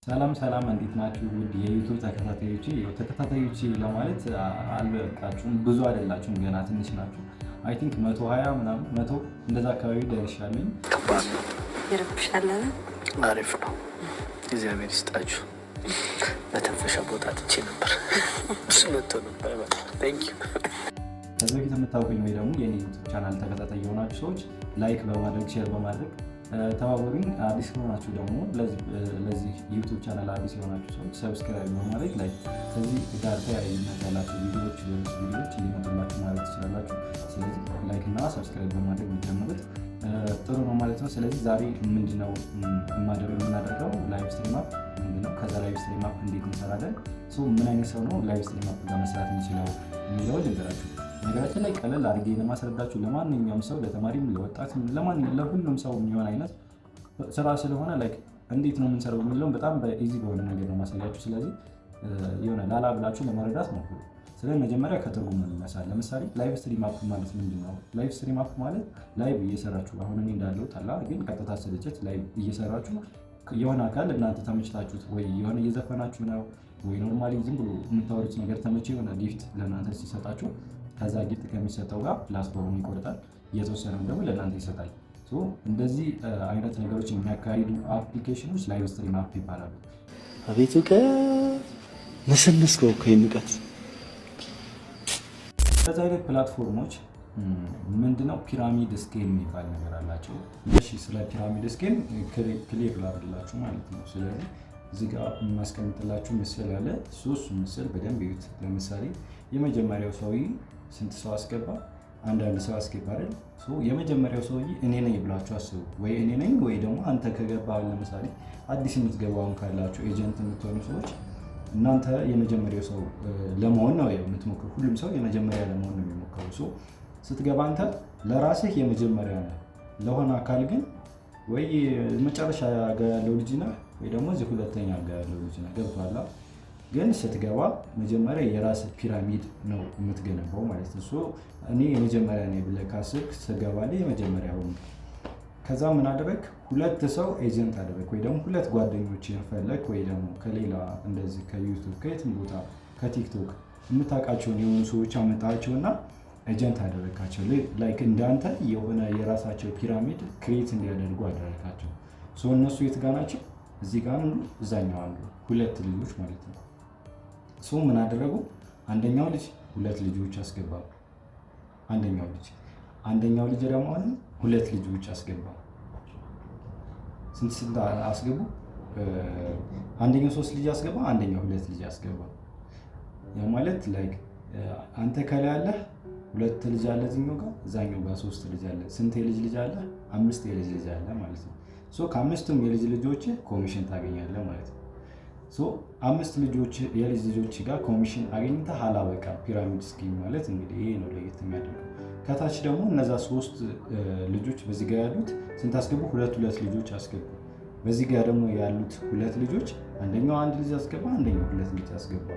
ሰላም ሰላም፣ እንዴት ናችሁ? ውድ የ YouTube ተከታታዮቼ። ያው ተከታታዮቼ ለማለት አልበቃችሁም፣ ብዙ አይደላችሁም፣ ገና ትንሽ ናችሁ። I think 120 ምናምን፣ 100 እንደዛ አካባቢ ደርሻለኝ። ከባድ ነው። ይረብሻል አይደል? አሪፍ ነው። እግዚአብሔር ይስጣችሁ። መተንፈሻ ቦታ አጥቼ ነበር። እሱ መጥቶ ነበር። Thank you። ከዚህ በፊት የምታውቁኝ ወይ ደግሞ የኔ YouTube channel ተከታታይ የሆናችሁ ሰዎች like በማድረግ፣ share በማድረግ ተባበሩኝ። አዲስ ከሆናችሁ ደግሞ፣ ለዚህ YouTube channel አዲስ የሆናችሁ ሰዎች subscribe በማድረግ like ከዚህ ጋር ተያያዥነት ያላቸው ቪዲዮዎች፣ ሌሎች ቪዲዮዎች እንዲመጡላችሁ ማድረግ ትችላላችሁ። ስለዚህ like እና subscribe በማድረግ የሚጀምሩት ጥሩ ነው ማለት ነው። ስለዚህ ዛሬ ምንድነው የምናደርገው? Live stream app ምንድነው? ከዛ live stream app እንዴት እንሰራለን? ምን አይነት ሰው ነው live stream app ጋር መስራት የሚችለው የሚለውን ልንገራችሁ። ነገራችን ላይ ቀለል አድርጌ ለማስረዳችሁ ለማንኛውም ሰው፣ ለተማሪም፣ ለወጣትም፣ ለሁሉም ሰው የሚሆን አይነት ስራ ስለሆነ like እንዴት ነው የምንሰራው የሚለውን በጣም በ easy በሆነ ነገር ነው ማሳያችሁ። ስለዚህ የሆነ ላላ ብላችሁ ለመረዳት ሞክሩ። ስለዚህ መጀመሪያ ከትርጉም እንነሳ። ለምሳሌ live stream app ማለት ምንድን ነው? Live stream app ማለት live እየሰራችሁ፣ አሁን እኔ እንዳለሁት አላ ግን ቀጥታ ስርጭት live እየሰራችሁ የሆነ አካል እናንተ ተመችታችሁት ወይ የሆነ እየዘፈናችሁ ነው ወይ normally ዝም ብሎ የምታወሩት ነገር ተመቼ የሆነ gift ለእናንተ ሲሰጣችሁ ከዛ gift ከሚሰጠው ጋር platform ኡ ይቆርጣል፣ እየተወሰነው ደግሞ ለእናንተ ይሰጣል። እንደዚህ አይነት ነገሮች የሚያካሂዱ application ኖች live stream app ይባላሉ። አቤቱ ነሰነስከው እኮ ንቀት። እንደዚህ አይነት platform ኦች ምንድነው pyramid scheme የሚባል ነገር አላቸው። እሺ፣ ስለ pyramid scheme clear ላድርግላችሁ ማለት ነው። ስለዚህ እዚህ ጋር የማስቀምጥላችሁ ምስል አለ። ሶስቱ ምስል በደንብ ይዩት። ለምሳሌ የመጀመሪያው ሰውዬ ስንት ሰው አስገባ? አንዳንድ ሰው አስገባ አይደል? የመጀመሪያው ሰውዬ እኔ ነኝ ብላችሁ አስቡ። ወይ እኔ ነኝ ወይ ደግሞ አንተ ከገባ፣ ለምሳሌ አዲስ የምትገባውን ካላችሁ agent የምትሆኑ ሰዎች እናንተ የመጀመሪያው ሰው ለመሆን ነው የምትሞክሩ። ሁሉም ሰው የመጀመሪያ ለመሆን ነው የሚሞክረው። ስትገባ አንተ ለራስህ የመጀመሪያ ነህ። ለሆነ አካል ግን ወይ መጨረሻ ጋ ያለው ልጅ ነህ ወይ ደግሞ እዚህ ሁለተኛ ጋ ያለው ልጅ ነህ። ገብቶሃል? ግን ስትገባ መጀመሪያ የራስህ pyramid ነው የምትገነባው ማለት ነው። እኔ የመጀመሪያ ነኝ ብለህ ካሰብክ ስትገባ የመጀመሪያ ሆንክ። ከዛ ምን አደረግ? ሁለት ሰው agent አደረግ ወይ ደግሞ ሁለት ጓደኞችን ፈለግ ወይ ደግሞ ከሌላ እንደዚህ ከ YouTube፣ ከየትም ቦታ፣ ከ TikTok የምታውቃቸውን የሆኑ ሰዎች አመጣቸውና agent አደረግካቸው። Like እንዳንተ የሆነ የራሳቸው pyramid create እንዲያደርጉ አደረግካቸው። እነሱ የት ጋ ናቸው? እዚህ ጋር አንዱ፣ እዛኛው አንዱ፣ ሁለት ልጆች ማለት ነው። So ምን አደረጉ? አንደኛው ልጅ ሁለት ልጆች አስገባ። አንደኛው ልጅ ደግሞ አሁንም ሁለት ልጆች አስገባ። ስንት ስንት አስገቡ? አንደኛው ሶስት ልጅ አስገባ፣ አንደኛው ሁለት ልጅ አስገባ። ያ ማለት like አንተ ከላይ ያለህ ሁለት ልጅ አለ እዚህኛው ጋር፣ እዛኛው ጋር ሶስት ልጅ አለ። ስንት የልጅ ልጅ አለ? አምስት የልጅ ልጅ አለ ማለት ነው። So ከአምስቱም የልጅ ልጆች ኮሚሽን ታገኛለህ ማለት ነው። So አምስት ልጆች የልጅ ልጆች ጋር ኮሚሽን አግኝተህ አላበቃ። Pyramid scheme ማለት እንግዲህ ይሄ ነው ለየት የሚያደርገው። ከታች ደግሞ እነዛ ሶስት ልጆች በዚህ ጋር ያሉት ስንት አስገቡ? ሁለት ሁለት ልጆች አስገቡ። በዚህ ጋር ደግሞ ያሉት ሁለት ልጆች አንደኛው አንድ ልጅ አስገባ፣ አንደኛው ሁለት ልጅ አስገባ።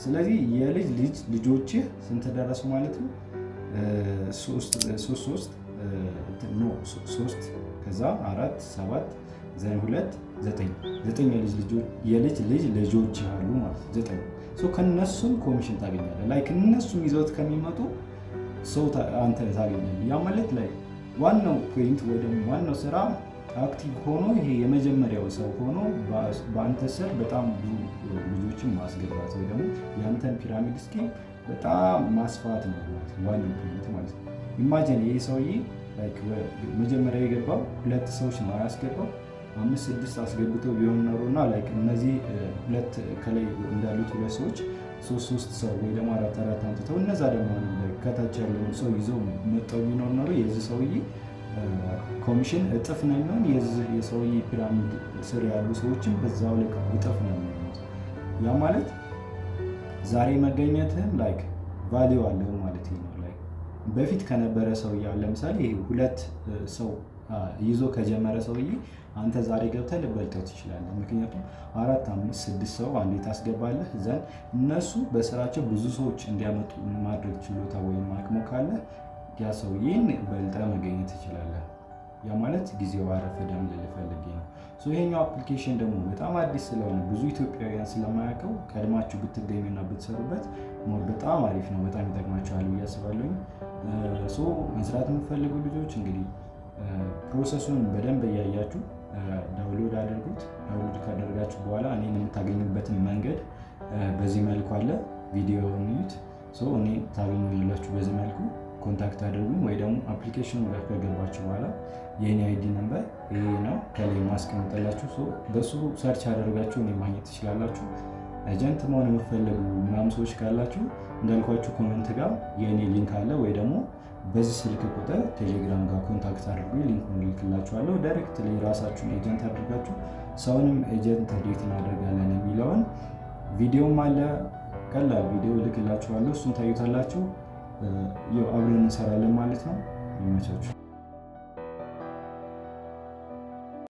ስለዚህ የልጅ ልጅ ልጆችህ ስንት ደረሱ ማለት ነው? ሶስት፣ ሶስት፣ no፣ ሶስት፣ ከዛ አራት፣ ሰባት፣ then ሁለት፣ ዘጠኝ። ዘጠኝ የልጅ ልጅ ልጆች አሉ ማለት ነው። ዘጠኝ። ከነሱም ኮሚሽን ታገኛለህ። Like እነሱም ይዘውት ከሚመጡ ሰው አንተ ታገኛለህ። ያ ማለት like ዋናው point ወይ ደግሞ ዋናው ስራ active ሆኖ ይሄ የመጀመሪያው ሰው ሆኖ በአንተ ስር በጣም ብዙ ልጆችን ማስገባት ወይ ደግሞ የአንተን pyramid scheme በጣም ማስፋት ነው ማለት ነው፣ ዋናው point ማለት ነው። Imagine ይሄ ሰውዬ መጀመሪያ የገባው ሁለት ሰዎች ነው ያስገባው። አምስት ስድስት አስገብተው ቢሆን ኖሮ እና like እነዚህ ሁለት ከላይ እንዳሉት ሁለት ሰዎች ሶስት ሶስት ሰው ወይ ደግሞ አራት አራት አምጥተው እነዛ ደግሞ ከታች ያለውን ሰው ይዘው መጠው ቢኖር ኖሮ የዚህ ሰውዬ ኮሚሽን እጥፍ ነው የሚሆን። የዚህ የሰውዬ pyramid ስር ያሉ ሰዎችም በዛው ልክ እጥፍ ነው የሚሆኑት። ያ ማለት ዛሬ መገኘትህም like value አለው ማለት ነው። Like በፊት ከነበረ ሰውዬ፣ አሁን ለምሳሌ ይሄ ሁለት ሰው ይዞ ከጀመረ ሰውዬ አንተ ዛሬ ገብተህ ልበልጠው ትችላለህ። ምክንያቱም አራት፣ አምስት፣ ስድስት ሰው አንዴ ታስገባለህ፣ then እነሱ በስራቸው ብዙ ሰዎች እንዲያመጡ ማድረግ ችሎታ ወይም አቅሙ ካለ ያ ሰውዬን በልጠህ መገኘት ትችላለህ። ያ ማለት ጊዜው አረፈደም ልል ፈልጌ ነው። So ይሄኛው application ደግሞ በጣም አዲስ ስለሆነ፣ ብዙ ኢትዮጵያውያን ስለማያውቀው ቀድማችሁ ብትገኙና ብትሰሩበት more በጣም አሪፍ ነው። በጣም ይጠቅማችኋል ብዬ አስባለሁኝ። So መስራት የምትፈልጉ ልጆች እንግዲህ process ኡን በደንብ እያያችሁ download አድርጉት። Download ካደረጋችሁ በኋላ እኔን የምታገኙበትን መንገድ በዚህ መልኩ አለ። ቪዲዮውን እዩት። So እኔን ታገኙኛላችሁ። በዚህ መልኩ contact አድርጉኝ ወይ ደግሞ application ኑ ጋር ከገባችሁ በኋላ የኔ ID number ይሄ ነው፣ ከላይ ማስቀምጥላችሁ። በሱ search አደርጋችሁ እኔን ማግኘት ትችላላችሁ። Agent መሆን የምትፈልጉ ምናምን ሰዎች ካላችሁ እንዳልኳችሁ comment ጋር የእኔ link አለ ወይ ደግሞ በዚህ ስልክ ቁጥር ቴሌግራም ጋር contact አድርጉ፣ link ኡን እልክላችኋለሁ። Directly ራሳችሁን agent አድርጋችሁ ሰውንም agent እንዴት እናደርጋለን የሚለውን ቪዲዮም አለ። ቀላል ቪዲዮ እልክላችኋለሁ። እሱን ታዩታላችሁ። ያው አብረን እንሰራለን ማለት ነው። ይመቻችሁ።